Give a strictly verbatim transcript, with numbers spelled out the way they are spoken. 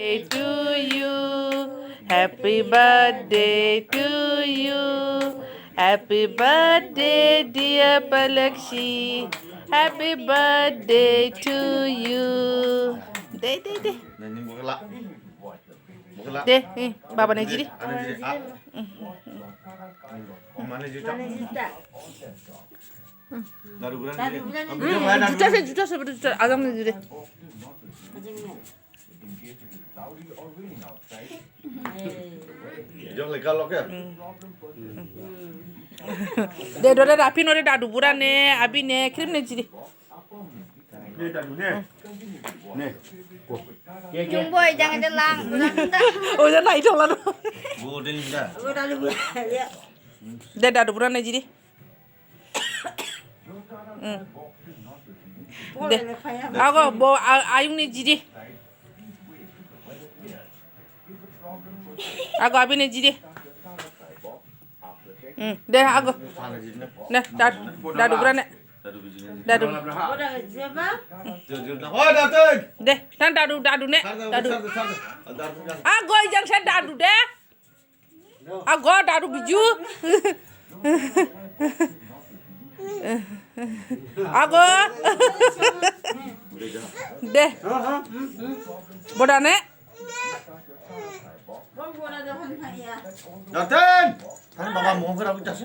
To you, happy birthday to you, happy birthday dear Palakshi, happy birthday to you. De, de, de. Nani bukla. Bukla. De, eh, baba ne jiri. Ana jiri. Ah. Mane jiri. Mane jiri. Daru buran jiri. Juta se, juta se, juta. Ajang ne jiri. Jok le kalo ke? De, do, de, da, pin, o, de, dadu buran ne, abi ne, krim ne jiri. Ne, dadu ne. Ne. Ko. Yung boy, jangan jelang. O, jangan itu lah. Bu, din da. Udah lu, ya. De, dadu buran ne jiri. Hmm. De. Ago, bo, a-, ayung ne jiri. Ago, abi ne jiri. Hmm. De, ago. Ne, da-, dadu buran ne. Dadu. De, tan dadu, dadu ne. Dadu. Ago, ijan se dadu de. Ago, dadu biju. Ago. De. Boda ne. Datang. Kan baba mau ke rabu jas.